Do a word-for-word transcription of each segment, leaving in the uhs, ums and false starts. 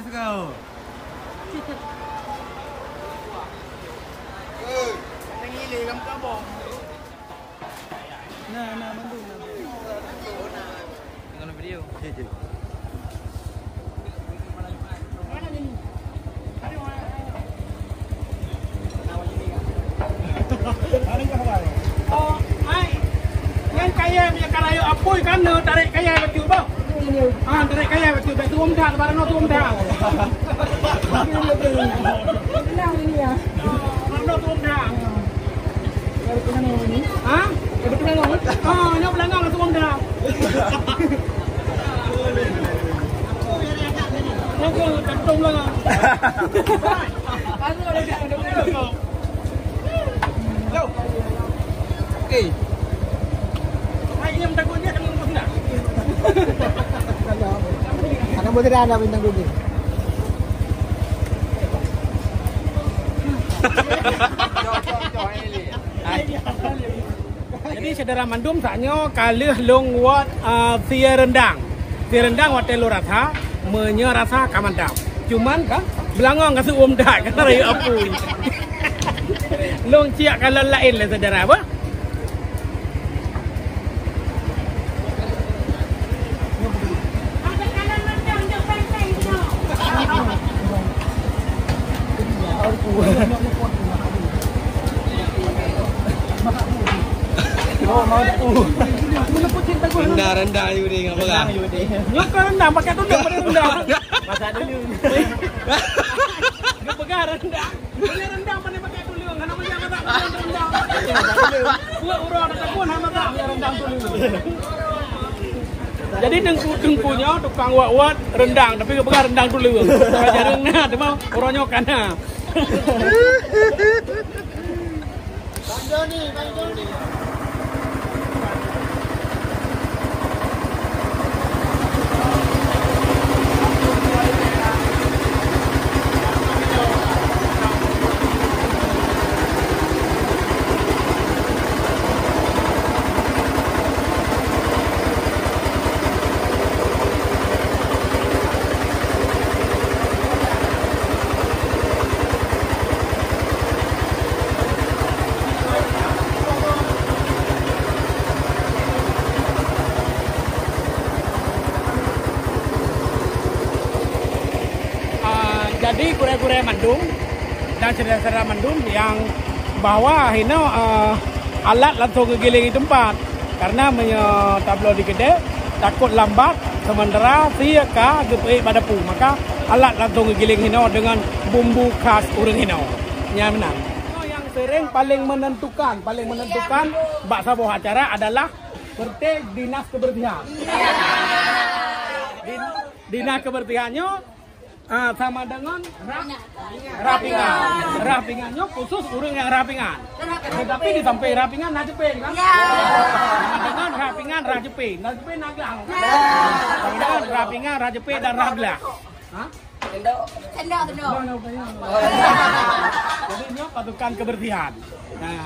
Kau. Nah, nah, mandum, nah. Tengok video. Cik, cik. Oh, hai. Nyan kayèe, meunyo ka rayeuk apui kan, tarek kayèe bacut bah. Ah, tarek kayèe bacut, bèk tuom dah, barang tuom dah. Barang tuom dah. Ha? Ah, nyoe beulangong tuom dah. Oke, kantong beulangong. Okey. Hai, nyam takut dia kena rebus dah. Anak muda dah nak bintang kuning. Jadi, syedara mandum, saat nyoe ka lheueh lôn wot, ah, sie rendang. Sie rendang watèe lôn rasa, meunyoe rasa ka mantap. Cuman ka beulangong ka seuuem that, ka rayeuk apui. Lôn ciek kalon laén lé syedara, bah. Rendang, rendang, you deh, apa kah? Nyoe keu rendang, pakai tudong pada rendang. Masak dulu. Dia pegang rendang. Boleh rendang, pandai pakai tuleueng. Hana banyak masak rendang. Buat urang dah takut, hana masak rendang tuleueng. Jadi teungku-teungku nyoe tukang wat-wat rendang, tapi geupeugah rendang tuleueng. Urang jareueng na, teuma uroe nyoe ka na. Bang Joni, Bang Joni. Ah, jadi gurèe-gurèe mandum dan syedara-syedara mandum nyang bahwa hinoe, ah, alat langsung geugiléng di teumpat. Karena meunyoe tabloe di keudè, takot lambat, sementara sie ka geupeuék bak dapu. Maka alat langsung geugiléng hinoe deungon bumbu khas ureueng hinoe. Nyan meunan. Nyang sering paling menentukan, paling menentukan bak saboh acara adalah seperti dinas kebersihan. Din-, dinas kebersihan nyoe, ah, sama dengan rah, rah pingan. Rah pingan nyoe khusus ureueng nyang rah pingan. Tetapi di samping rah pingan na jeupeng, kan? Ya. Sama dengan rah pingan, rah jeupeng. Rah jeupeng na glah. Ya. Sama dengan rah pingan, rah jeupeng dan rah glah. Ha? Sendok. Sendok, sendok. Jadi nyoe pasukan kebersihan. Nah.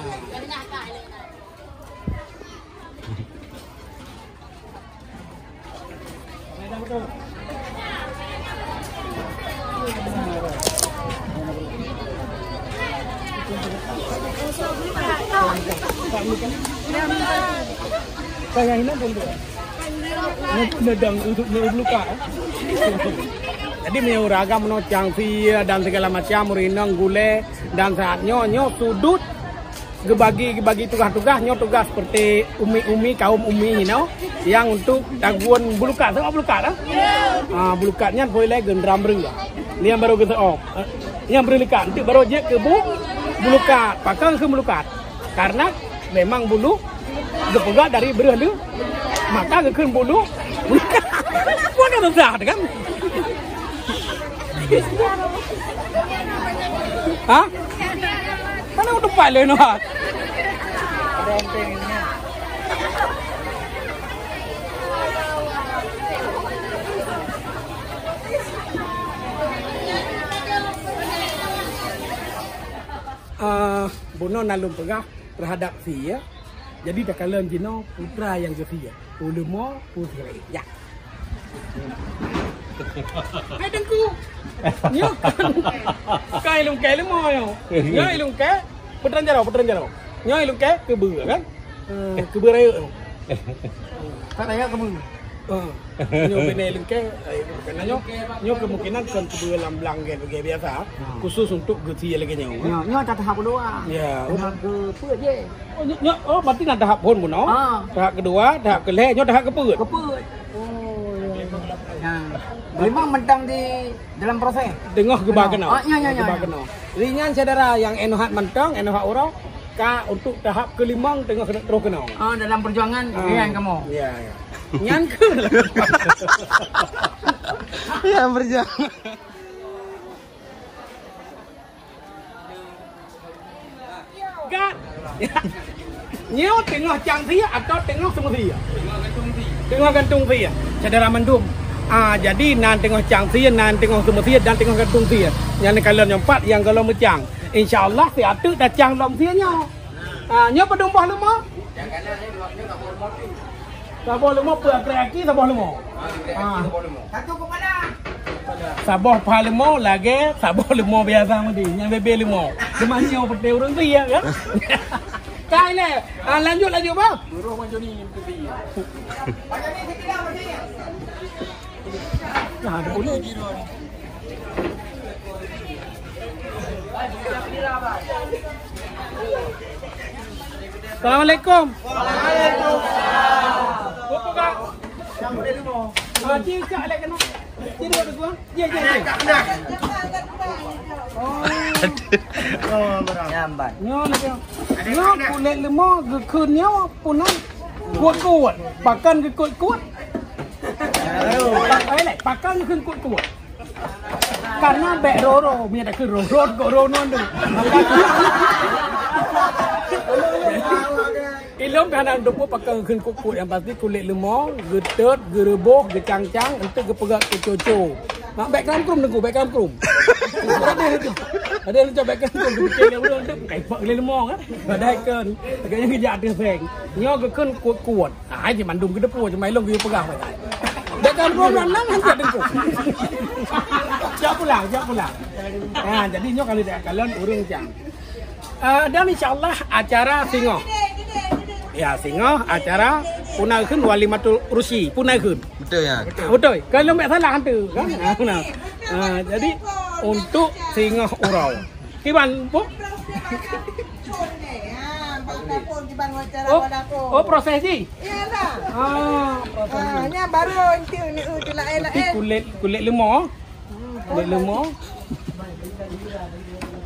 Jadi meunyoe ureueng agam meunoe cang sie dan segala macam, ureueng inong gulai dan saat nyoe, nyoe sudut geubagi, geubagi tugaih-tugaih, nyoe tugaih seperti umi-umi, kaum umi hinoe nyang untuk tagun bulukat. Tengok bulukat, ah? Ah, bulukat nyan poi lé geundram breuh. Nyan baru geuseuôt. Eh, nyan breuh likat. Enteuk baru jeuet keu bu-, bulukat. Pakon keu bulukat? Karena memang bulu geupeugah dari breuh lé, maka geukheun bulu. Bukan susah, kan? Ha? Mana udah tepat lé noh? Ah, bunoe na lôn peugah terhadap sie, ya. Jadi takalon jinoe putra nyang keu sie, peuleumô, peusirée. Ya. Hai Teungku. Nyoe kan. Kan ilung kèe leumo nyoe. Nyoe ilung kèe peutrang jaroe, peutrang jaroe. Nyoe ilung kèe keubeue kan? Eh, keubeue rayeuk nyoe. Kan rayeuk keubeue. Eh, nyoe bina ilung kèe, eh, karena nyoe, nyoe kemungkinan kon keubeue lam blang lagèe biasa, khusus untuk geusie lagèe nyoe. Nyoe, nyoe tahap kedua. Ya. Tahap keupeuet je. Oh, nyoe, nyoe, oh, berarti na tahap phôn bunoe. Ah. Tahap kedua, tahap keulhèe, nyoe tahap keupeuet. Keupeuet. Oh, ya. Nah, memang mantong di dalam proses. Teungoh geuba keunoe. Oh, ya, ya, ya, geuba keunoe. Ringan syedara nyang inohat mantong, inohat uroe, ka untuk tahap keulimong teungoh keunoe, troh keunoe. Oh, dalam perjuangan ringan kamoe. Ya, ya. Nyan keuh. Ya, perjuangan. Gat. Nyoe teungoh cang sie atau teungoh seumeusie? Teungoh gantung sie. Syedara mandum. Ah, jadi nan teungoh cang sie, nan teungoh seumeusie dan teungoh gantung sie. Nyan kalon nyoe pat nyang gohlom meucang. Insya Allah siat teuk tacang lom sie nyoe. Ah, nyoe padum boh leumo? Saboh leumo peue, akrek aki saboh leumo. Ah. Saboh pha leumo lagèe saboh leumo biasa meuti. Nyang bebe leumo. Cuma nyoe peuté ureueng tu ya kan? Kai lé. Ah, lanjut, lanjut, bang. Nah, ada pun. Assalamualaikum. Waalaikumsalam. Buku, Kak. Ah, cik, cak, lek kena. Cik, duduk, duduk, ah. Ya, ya, ya. Oh. Nyambat. Nyoe lagi. Nyoe kulét leumo geukheun nyoe pun kuat-kuat. Pakan geukheun kuat. Pakai lek, pakan geukheun kuat-kuat. Karena bèk roro, mie takheun roro kok roro nyoe tu. Ilôn ka hana teupeu pakai kheun kuet-kuet, nyang pasti kulét leumo, geutot, geureuboh, geucang-cang, enteuk geupeugah keu coco. Mak bèk kram krum Teungku, bèk kram krum. Ada yang lucu, ada yang lucu bèk kram krum, geupikir lé ureueng tu, kai pak lé leumo kan. Padahai kan, agaknya geujak ateueh seng. Nyoe geukheun kuet-kuet. Ah, hai jih mandum geuteupeue, cuma ilôn geuyue peugah bagai. Bèk kram krum nan, nan, han siap Teungku. Siap pulang, siap pulang. Ah, jadi nyoe kalau dak kalon ureueng cang. Ah, dan insya Allah acara singoh. Ya, singoh acara puna kheun walimatul ursi, puna kheun. Betul ya. Ah, betul. Kalau mek salah hantu kan? Ah, nah. Ah, jadi untuk singoh uroe. Kiban, Bu? Oh, oh, proses jih? Iyalah. Ah, proses. Ah, nya baru nanti ni, uh, tu lain-lain. Tapi kulét, kulét leumo. Kulét leumo.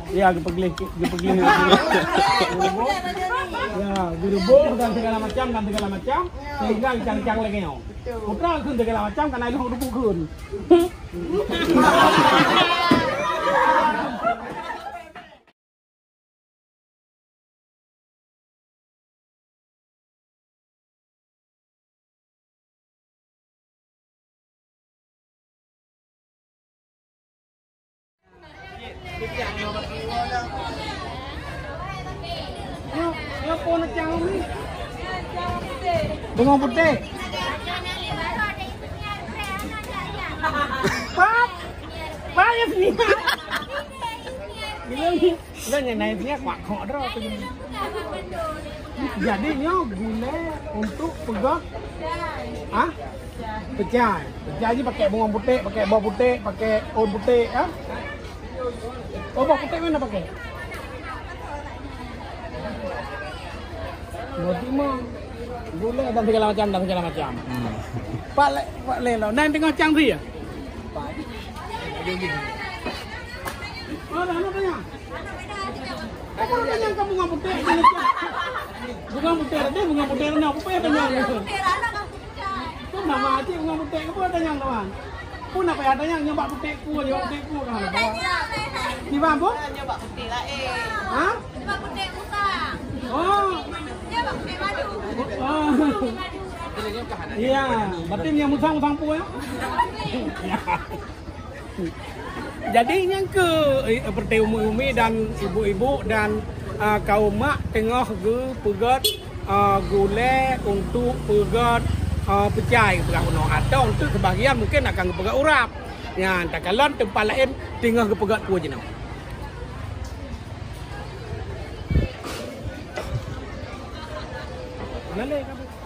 Ya, geupeugléh, geupeugléh. Ya, geureuboh dan segala macam, dan segala macam. Sehingga geucang-cang lagèe nyoe. Putra kheun segala macam, karena ilôn geureuboh kheun. Bungong putéh. Pat, pat ya sini. Lôn nyang naik sini kuat kok droe tu. Jadi nyoe gulai untuk peugah, ah, pecai. Pecai jih pakai bungong putéh, pakai boh putéh, pakai ôn putéh, ah. Oh, boh putéh mana pakai? Boh timang. Gulai dan segala macam, dan segala macam. Hmm. Pak le, pak le lo. Nan teungoh cang sie ya? Pak. Oh, dah, dah, dah. Apa lu tanyong keu bungong putéh? Bungong putéh tadi, bungong putéh tadi, apa payah tanyong? Kan nama aja bungong putéh, apa tanyong kawan? Pun apa payah tanyong, nyoe bak putéh ku, nyoe bak putéh ku kan? Di mana, Bu? Nyoe bak putéh laén. Ha? Nyoe bak putéh musang. Oh. Nyoe bak putéh madu. Oh. Iya, berarti nyang musang, musang pu ya? Jadi nyang keu, eh, seperti umi-umi dan ibu-ibu dan, ah, kaum mak teungoh geupeugöt, ah, gulai untuk peugöt, Ah, peucai geupeugah bunoe, atau untuk sebahagian mungkin akan geupeugah urab. Nyan, takalon teumpat laén teungoh geupeugah peue jinoe. Mana lé kamu?